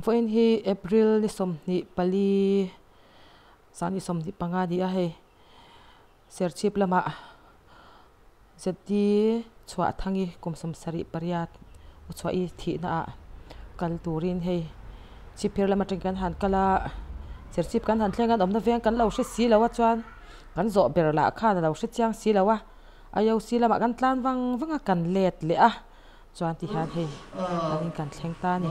Vawiin hi April ni 24 zan ni 25 a ni a hei Serchhip lamah ZD chhuah thangi kum 78 u chhuah i thihna ah kal turin hei chhipphir lam atang kan han kal a Serchhip kan han thleng a an awmna veng kan lo hre si lo a chuan kan zawh ber lah khan a lo hre chiang si lo a IOC lamah kan tlan vang vang a kan let leh a chuan ti hian hei an in kan thleng ta a ni.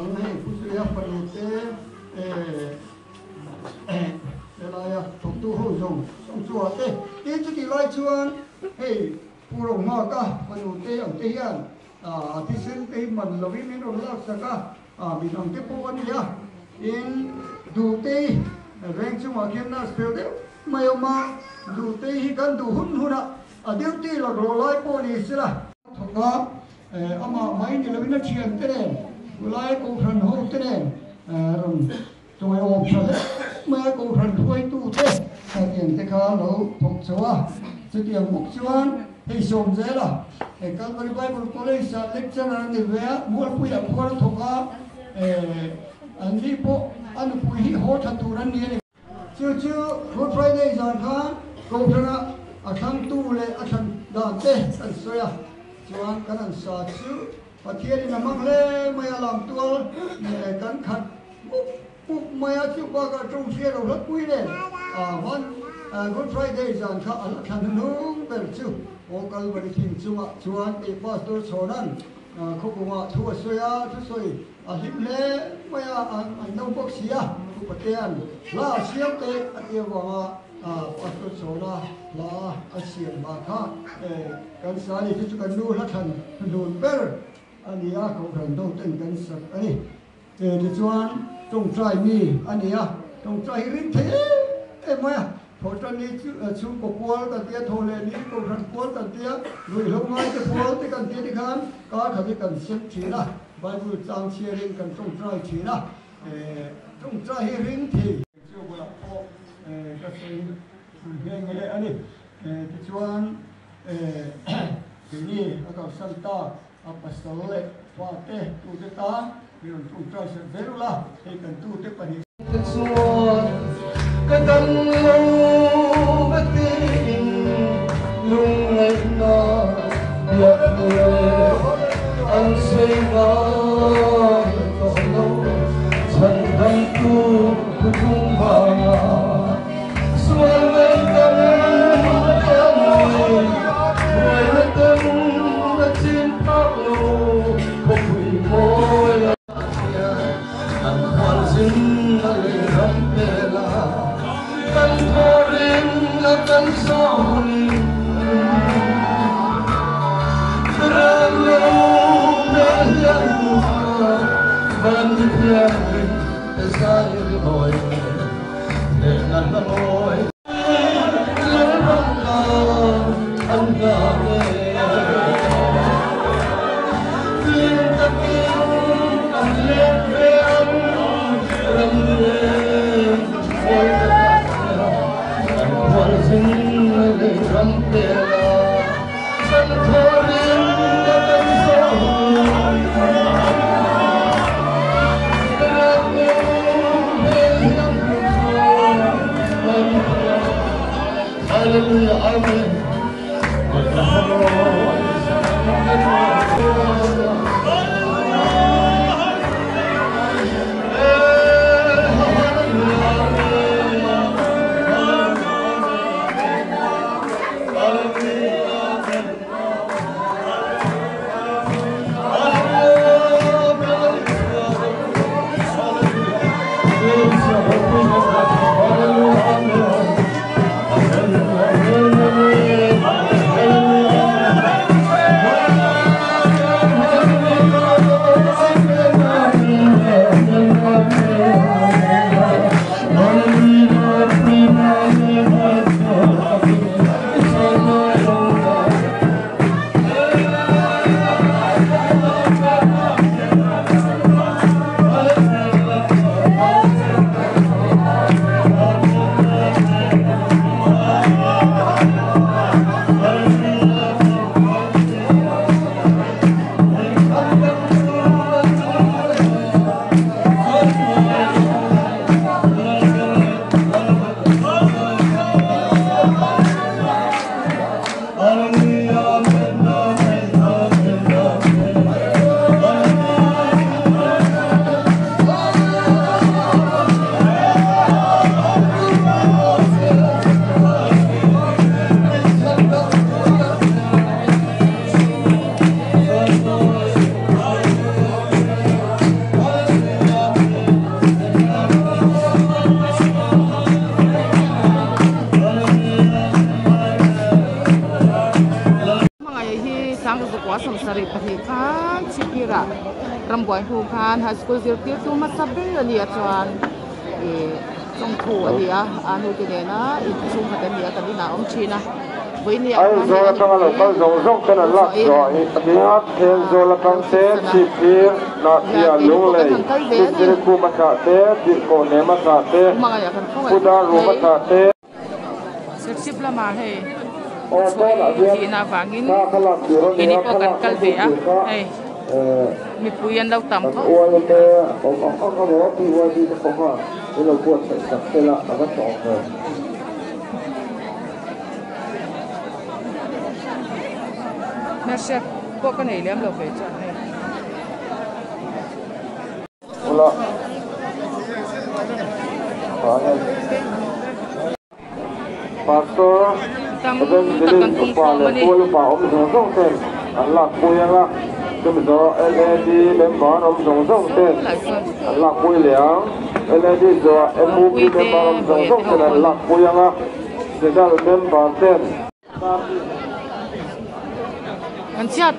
Helaia thawktu ho zawng zawng chu a te. Tin, chutih lai chuan hei Pu Rohmaka fanu te ang te hian a thisen te hi man lovin min rawn lak sak a, min ang te pawh a ni a. Tin, Duhtei veng chungah khian nurse fel deuh mai a awm a, Duhtei hi kan duh hun hunah a duty laklawh lai pawh ni sela, thawk a, amah mai ni lovin a thiante nen, Khulai Kohhran ho te nen rawn Chawi awm tha hle mai a Kohhran hruaitute hetiang te kha lo thawk chho a, chutiang bawk chuan hei sawm zel a, hei Calvary Bible College ah lecturer a ni ve a, Mualpuiah khuar a thawk a, an ni pawh a nupui hi haw tha tur an ni a ni. Chu chu Good Friday zan khan Kohhranah a thlangtu leh a thlan dan te kan sawi a, chuan kan an sa chu Pathianin a hmang hle mai a, lamtual kan khat mup mup mai a, chu bakah tawng hria lo hlatpui nen van Good Friday zan kha a la thlan hnung ber chu aw Kalvari thing chungah chuan tih Pastor Chhawnan khawpungah thu a sawi a, thusawi a hlim hle mai a, an no bawk si a, Pu Patea'n hla a siam teh a tih avanga Pastor Chhawna hla a siam hma kha kan sa a ni, chu chu kan nu hla thlan hnun ber a ni a, Kohhran ho ten kan sak a ni. Tichuan, tawngtai mi a ni a, tawngtai hi ring thei em em mai a, thawhtanni chhungkaw pual kan tia, thawhlehni kohhran pual kan tia, ruihhlo ngaite pual te kan tia tikhan kar khat hi kan sem thin a, Bible chang chhiarin kan tawngtai thin a, tawngtai hi ring thei. Chu bulah pawh ka sawi nghe nghe a ni. Tichuan, keini a kalsan tak A pasal leh fate tute tan mi rawn tawngtai sak zel ula, hei kan tute pahnih. Te chuan ka dam lo va tiin lungngaihna biak leh an sawi ngai tawh lo, chhan dangtu thuthlung vanga sual ngaihdam te an nei, buaina ten a chin phak lo khawpui mawi a hian kan khual zin a lei ram hmel a, kan thawrin a kan zawnin ram lo hmel hian hmuh a van ni thianghlim te zai ri mawi hnehna hla mawi. Rambuai hnu khan high school zirtirtu hmasa ber a ni a chuan ih chawngthu a ni a a nu te nena inchhungkhat an ni a kan inah a awm thin a vawiin ah khan Aizawl atanga lo kal zawng zawng ten an lak zawh hi a ni a, Thenzawl atang te, Chhipphir, Hnahthia, Lunglei, Chhipchhirikhum a thlah te, Tirhkoh Nem a thlah te, Pudar Rum a thlah te. Serchhip lamah hei Aw pawnah chhuah hian thihna avangin thla kha lak tur a ni keini a, pawh kan thlalak kal hmasa ve a tur kha hei mipui an lo tam kan khawp. YMA awm ang ang emaw PYD te pawh khan min lo buatsaih sak sela a va tawh ve. Hmelhriat pawh ka nei lem lo ve chuan hei. Ula Pastor Tam tak Evangelist kan pung upa khawm leh a ni. Pual upa awm zawng zawng ten an lakpui ang a, chumi zawh LAD member awm zawng zawng ten an lakpui leh ang. LAD zawhah MUP member awm zawng zawng ten an lakpui ang a, Sedal member ten. Kan chhiat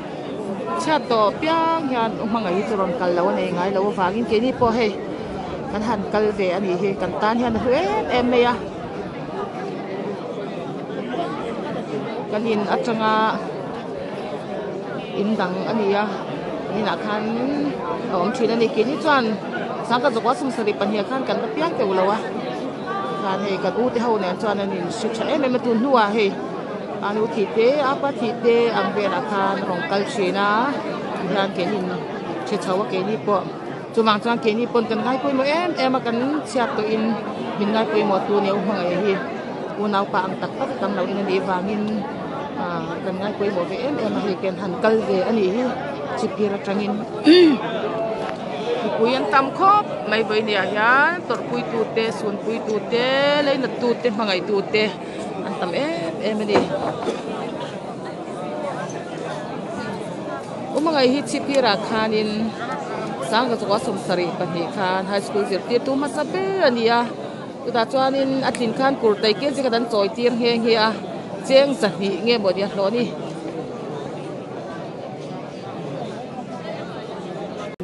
chhiat tawh piang hian u hmangaih hi chu rawn kal lo a nei ngai lo avangin keini pawh hei kan han kal ve a nih hi kan tan hian a hlu em em mai a kan in atanga in dang a ni a kan inah khan a awm thin a ni keini chuan sangkhat zakua 72 ah khan kan la piang teuh lo a. Khan hei kan u te ho nen chuan an in hre tha em em a tun hnuah hei a nu thih te a pa thih te ang velah khan a rawn kal thin a tihian keini in hre chho a keini pawh chuvang chuan keini pawn kan ngai pawimawh em em a kan chhiat tawh in min ngai pawimawh tu nia u hmangaih hi unaupa ang tak tak tam lo in a nih vangin ah kan ngai pawimawh ve em em a hei ken han kal ve a nih hi chipphir atangin. Mipui an tam khawp mai vawinia hian tawrhpui tute sunpui tute leinat tute hmangaih tute an tam em em a ni. U hmangaih hi chhipphirah khanin sangkachukua 72 khan high school zirtirtu hmasa ber a ni a chutah chuanin a tlin khan kurtai kg khat an chawi tir nghe nghe a cheng 200 nge maw ni a hlawh a ni.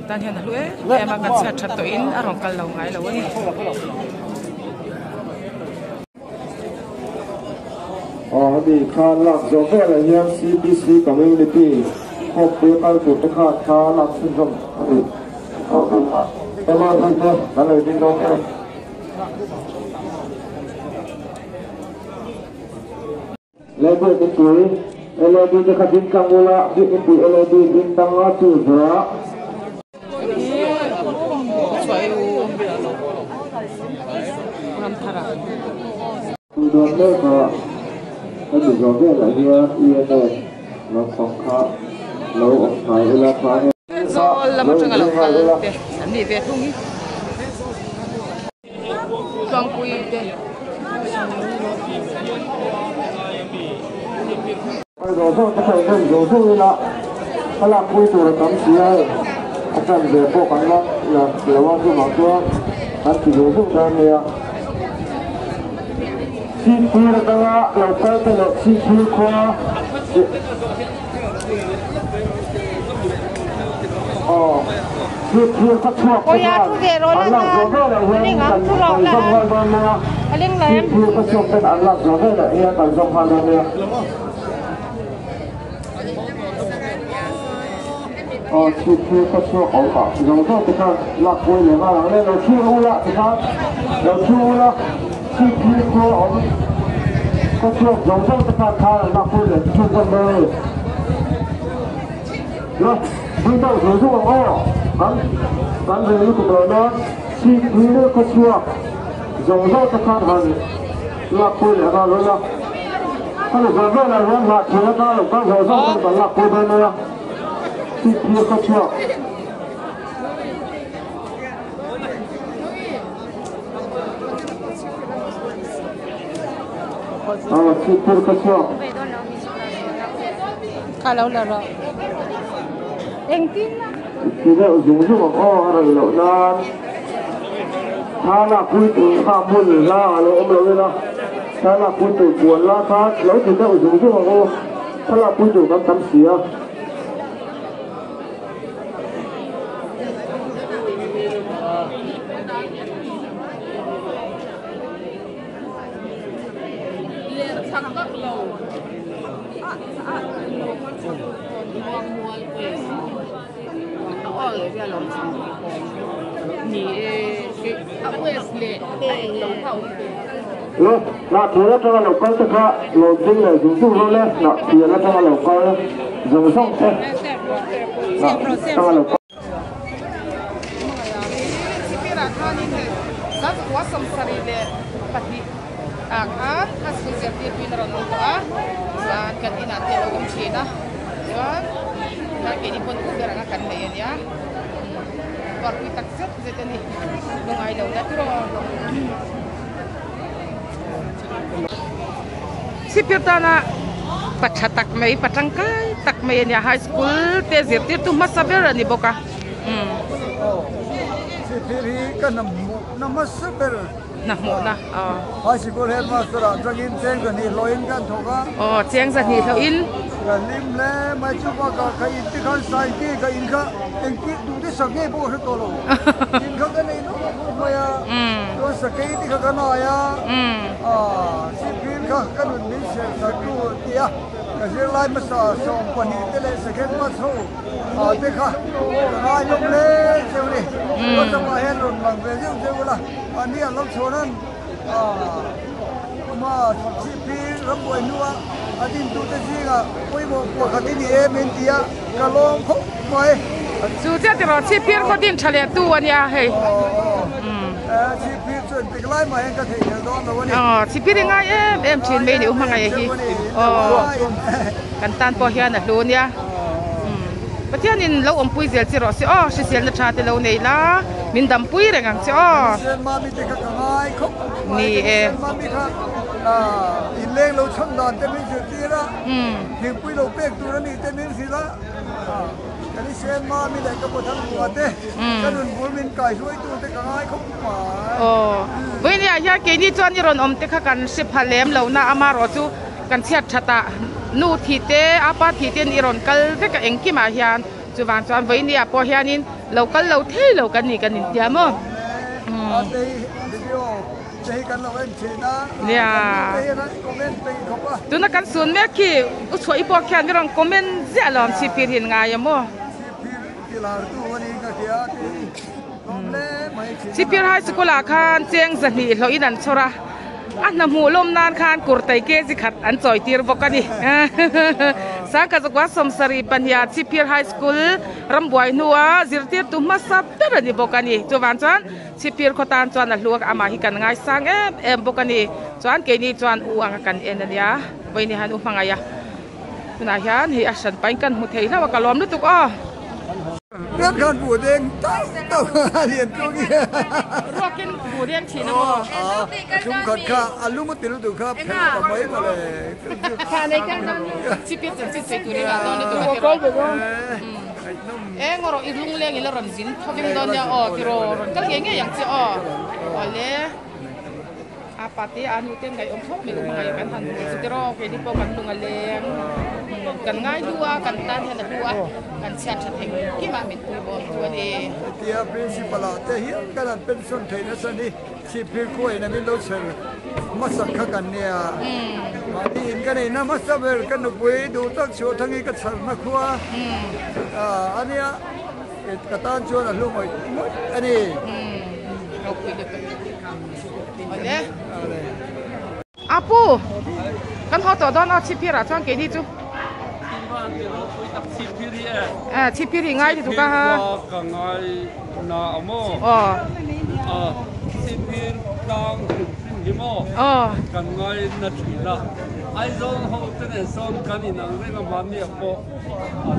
Tan hian a hlu em em a kan chhiat that tawh in a rawn kal lo ngai lo a ni. Aw hemi kha lak zawh velah hian CBC community khawmpui kal tur te khan kha lak chhunzawm a ni. Hello te kan lo ding dawn em? Lei biakinpui LAD te kha ding tlang ula, biakinpui LAD ding tang a chu zawh. Tui dawn mek a, hemi zawh velah hian ENA lampang kha lo awm hnai ula tha em. Zawl lam atanga lo kal te an nih ve thung hi. Tlangpui te. Zawh zawh te kha inrem zawh zawh ila a lakpui tur a tam si a hei a tan ve pawh kan la la lo a chuvang chuan kan ti zawh zawh dawn nia. Chhipphir atanga lo kal te leh Chhipphir khua Aw Chhipphir khaw chhuak te khan an lak zawh veleh hian kan kan zawm nghal dawn nia. Chhipphir khaw chhuak ten an lak zawh veleh hian kan zawm nghal dawn nia. Aw Chhipphir khaw chhuak awm ah zawng zawng te khan lak pui leh nghal ang le lo chhung ula tikhan lo chhung ula Chhipphir khua awm khaw chhuak zawng zawng te khan khan an lak pui leh chhun zawm dawn a ni. La ding deuh zung zung ang aw kan kan rei lutuk loh nan Chhipphir khaw chhuak zawng zawng te khan han lak pui leh nghal ula hemi zawh velah hian hnahthel atanga lo kal zawng zawng ten kan lak pui dawn nia. Chhipphir khaw chhuak. Aw Chhipphir khaw chhuak. Kha lo la rawh. Engtin a? Ti deuh zung zung ang aw a rei loh nan. Thla lak pui tur kha hmun hla a lo awm lo ila thla lak pui tur puan la kha lo ti deuh zung zung ang aw thla lak pui tur kan tam si a. Le, Hnahthial atanga lo kal te kha lo ding leh zung zung rawh le, Hnahthial atanga lo kal zawng zawng te, Hnahthial atanga lo kal. Sipir tana pa tha tak mai pa tangkai tak mai a nia high school te zirtirtu hmasa ber a ni bawk a umm. Sipir hi ka hnamhmuhna hmasa ber. Hnamhmuhna aw. High school headmaster ah atangin cheng zahnih hlawhin kan thawk a. Aw cheng zahnih hlawhin. Ka hlim hle mai chu bakah ka in te khan saingte ka in kha engtik duh te sak ngei pawh ka hre tawh lo. In kha ka nei nup nup mai a. Chuan sakei te kha ka nai a. Sipir kha ka nun min ser sak tu ti a ka zirlai hmasa 12 te leh second class ho te kha ka ngai lawm hle cheu ni. Whatsapp ah hian rawn lang ve zeuh zeuh ula. Mahni an lo chhawn an ma Chhipphir rambuai hnua a dintute zingah pawimawh pakhat i ni em in ti a, ka lawm khawp mai. Chu chiah tiraw Chhipphir khaw din tha leh tu a nia hei. Aw Chhipphir chu engtik lai mah hian ka theihnghilh dawn lo a ni. Aw Chhipphir i ngai em em thin mai ni u hmangaih hi. Aw kan tan pawh hian a hlu nia. Pathianin lo awmpui zel che rawh se aw, hriselna tha te lo nei la, min dampui reng ang che aw. Hrisel mami te kha ka ngai khawp mai, Ni e. Hrisel mami kha inleng lo chhan dan te min zirtir a, thingpui lo pek tur a nih te min hrilh a, kan Hrisel mami leh ka Pathan hmua te ka nun bul min kai hruai tur te ka ngai khawp mai. Aw, vawinia hian keini chuan i rawn awm te kha kan hre pha lem lo na, amarawh chu Kan chhiat that ah nu thih te apa thih ten i rawn kal vek a engkimah hian chuvang chuan vawinia pawh hianin lo kal lo thei lo kan nih kan intia maw. Nia tuna kan sun mek khi u chhuah i pawh khian i rawn comment ziah lo ang chhipphir hi ngai a maw. Chhipphir high school ah khan cheng 200 hlawhin an chhawr a. A hna hmuh lawm nan khan kurtai kg khat an chawi tir bawk a ni. Sangkazakua 72 Chhipphir High School rambuai hnua zirtirtu hmasa ber a ni bawk a ni. Chuvang chuan Chhipphir khaw tan chuan a hlu a, amah hi kan ngaisang em em bawk a ni. Chuan keini chuan u anga kan en a nia, vawiin hian u hmangaih a. Tunah hian hei a hran pahin kan hmu thei hlauh a, ka lawm lutuk aw. Riat khan buh deng tauh tauh a lian tluk i. Ruakin buh deng thin a maw? A thlum khat kha a lum a ti lutuk kha phelh ta mai mawle. Chipir chanchin sawi tur engah dawn lutuk a ti rawh. Eng rawh i lungleng ila rawn zin thoving dawn nia aw ti rawh rawn kal ngei ngei ang che aw. Awle. A pate a nu ten ngaihawm thlawp mai awm angai kan han hmu chu tiraw keini pawh kan lung a leng kan ngai hlu a kan tan hian a hlu a kan chhiat tha thei kim a min pui bawm chu a ni. Hetia principal ah te hian kan han pension theih nasa ni chhipphir khuain a min lo chher hmasak kha kan nia mahni in ka neihna hmasa ber ka nupui duh tak chhuah thangi ka chharna khua a nia ka tan chuan a hlu ngawih ngawih a ni. Apu kan haw tawh dawn a chhipphir ah chuan keini chu chhipphir hi ngai lutuk a ka ngai na a maw chhipphir tlang hrim hrim hi maw kan ngai na thin a Aizawl ho te nen sawn kan inang reng a mahni ah pawh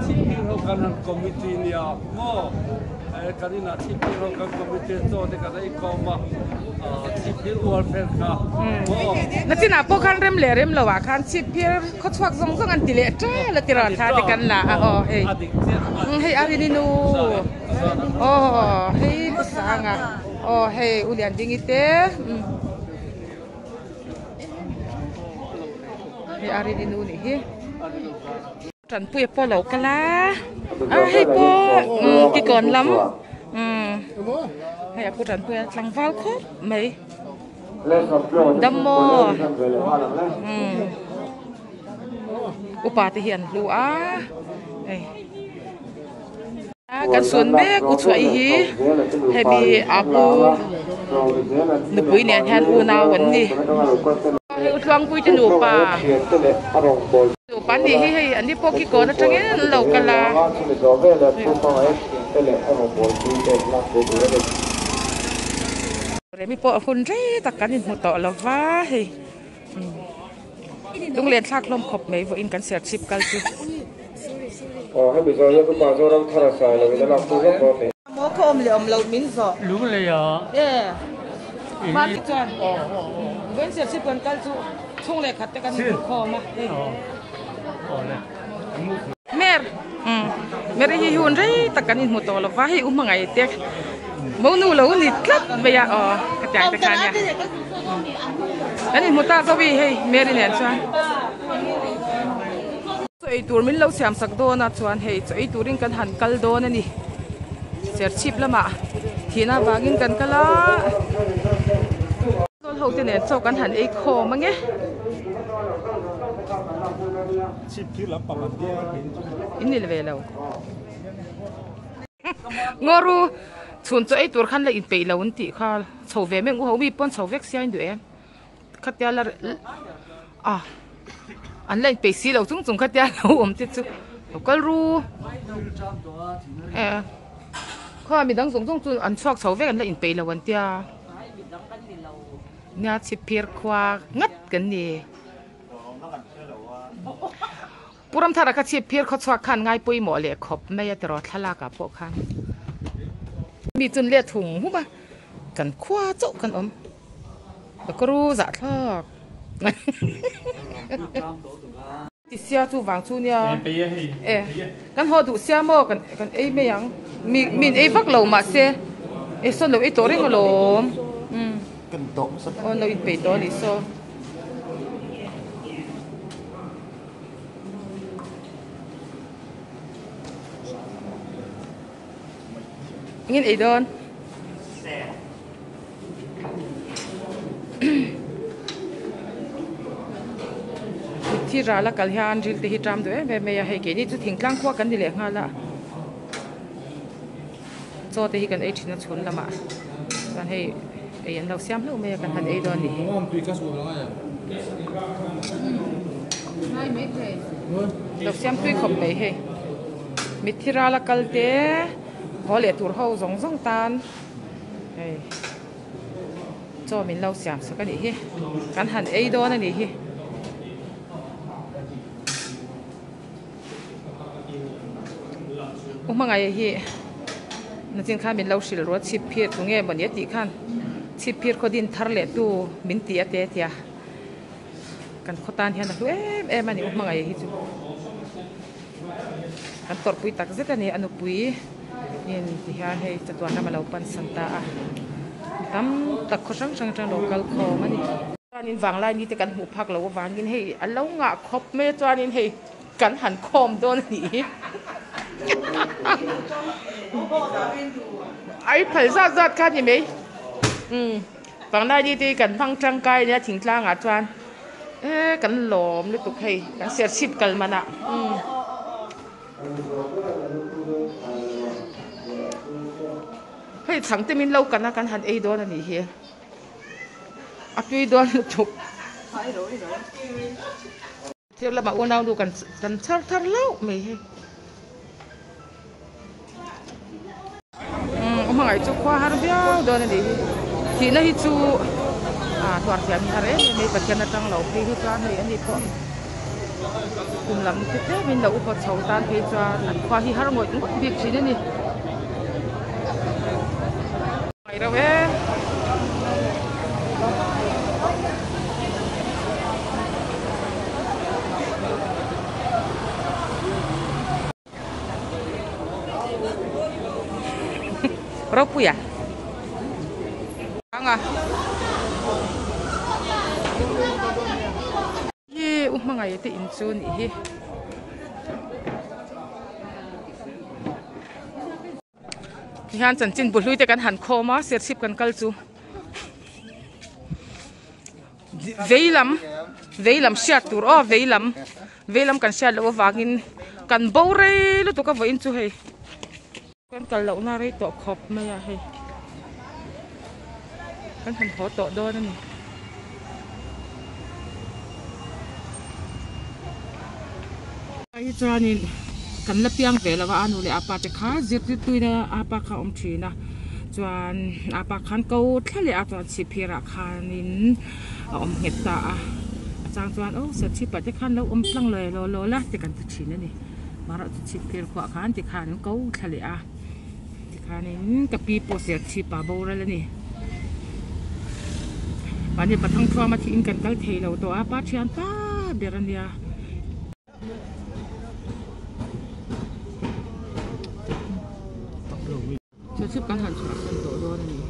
chhipphir ho kan han committee nia maw. Kan inah chhipphir ho kan committee chaw te kan ei khawm a, chhipphir uar fel kha maw. Nachinah pawh khan rem leh rem loah khan chhipphir khawchhuak zawng zawng an ti leh ṭal a ti rawn thla te kan la a aw hei hei Arini nu aw hei Pu Sanga aw hei U Liandingi te hei Arini nu nih hi. Tanpuia pawh lo kal a, a hei pawh kikawn lam umm Hei a pu tanpui a tlangval khawp mai. Dam maw? Umm upa te hi an hlu a hei kan suan mek u chhuah i hi hemi a pu nupui nen hian unau an ni. Hei u tluangpui te nupa nupa an nih hi hei an ni pawh kikawn atangin an lo kal a. Remi pawh hun rei tak kan inhmu tawh lo va hei lunglen thlak hlawm khawp mai vawiin kan serchhip kal chu. Vawiin serchhip kan kal chu chhung leh khat te kan inhmu khawm a hei. Mer Mary hi hun rei tak kan inhmu tawh lo va hei u hmangaih te monu lo ni tlat mai a aw ka tiang te khan nia kan inhmu ta zo i hei Mary nen chuan chaw ei tur min lo siam sak dawn a chuan hei chaw ei turin kan han kal dawn a ni serchhip lamah thihna avangin kan kal a. Sawl ho te nen chaw kan han ei khawm ange. In ni ve lo. Ngawru chhun chaw ei tur khan la inpeih lo an tih kha chho ve meng u ho mi pawn chho vek sia in duh em. Khatia la a an la inpeih si lo chung chung khatia lo awm te chu lo kal ru. E khaw midang zawng zawng chu an chhuak chho vek an la inpeih lo an tia. Nia chhipphir khua ngat kan ni. Pu Ramthara kha chhipphir khaw chhuak khan ngai pawimawh leh khawp mai a tiraw thlalak ah pawh khan mi chun let hung hum a kan khua chauh kan awm ka ru zah thlak. Ti sia chu vang chu nia e kan haw duh sia maw kan kan ei mai ang mi min ei vak lo mahse e sawn lo ei tawh reng alawm umm aw lo inpeih tawh anih saw. Engin ei dawn? Mitthi ral a kal hian ril te hi ṭam duh em em mai a, hei keini chu thingtlang khua kan ni leh nghal a, chaw te hi kan ei ṭhin a chhun lamah chuan hei ei an lo siam hlauh mai a kan han ei dawn a ni. Lo siam tui khawp mai hei, mitthi ral a kal te haw leh tur ho zawng zawng tan. Hei chaw min lo siam sak a nih hi kan han ei dawn a nih hi. U hmangaih hi nachin khan min lo hrilh ruat chhip phir tu nge mawni a tih khan chhip phir khaw din thar leh tu min ti a te a tia kan khaw tan hian a hlu em em a ni u hmangaih hi chu kan tawrhpui tak zet a ni a nupui. In ti hian hei chatuan lam a lo pan san ta a, mi tam tak khaw hrang hrang atang lo kal khawm a ni. Chuanin vanglai ni te kan hmuh phak loh avangin hei a lo ngah khawp mai a chuanin hei kan han khawm dawn a nih hi. Ai phal zat zat kha a ni mai. Umm vanglai ni te hi kan hmang tangkai ania thingtlangah chuan e kan lawm lutuk hei kan serchhip kal manah umm. Hei chhang te min lo kan a kan han ei dawn a nih hi a tui dawn lutuk thil lamah unau nu kan kan chhar thar hlauh mai hei umm a hmangaih chu khua har viau dawn a nih hi thihna hi chu ah hluar thiam hi har em em mai Pathian atang lo phei hi chuan hei ani pawh. Kum lam te tlem in lo upa chho tan phei chuan an khua hi har ngawih ngawih bik thin a ni. Ngai reuh e. Ropuia. Anga. Hi u hmangaih te in chu nih hi. Tihian chanchin bu hlui te kan han khawm a serchhip kan kal chu vei lam vei lam hriat tur aw vei lam vei lam kan hriat loh avangin kan bo rei lutuk a vawiin chu hei kan kal lohna rei tawh khawp mai a hei kan han haw tawh dawn a ni. Hi chuanin kan la piang ve lo a a nu leh a pa te kha zirtirtuina a pa kha a awm thin a chuan a pa khan ko thla leh a chuan chhipphir ah khanin a awm nghet ta a a chang chuan aw serchhip ah te khan lo awm tlang leh law law la te kan ti thin a ni marawh chu chhipphir khuah khan tikhan an ko thla leh a tikhanin ka pi pawh serchhip ah boral a ni mahni pathang thuama thiin kan kal thei lo tawh a pa thian ta ber a nia. Serchhip kan han chhuah san tawh dawn a ni.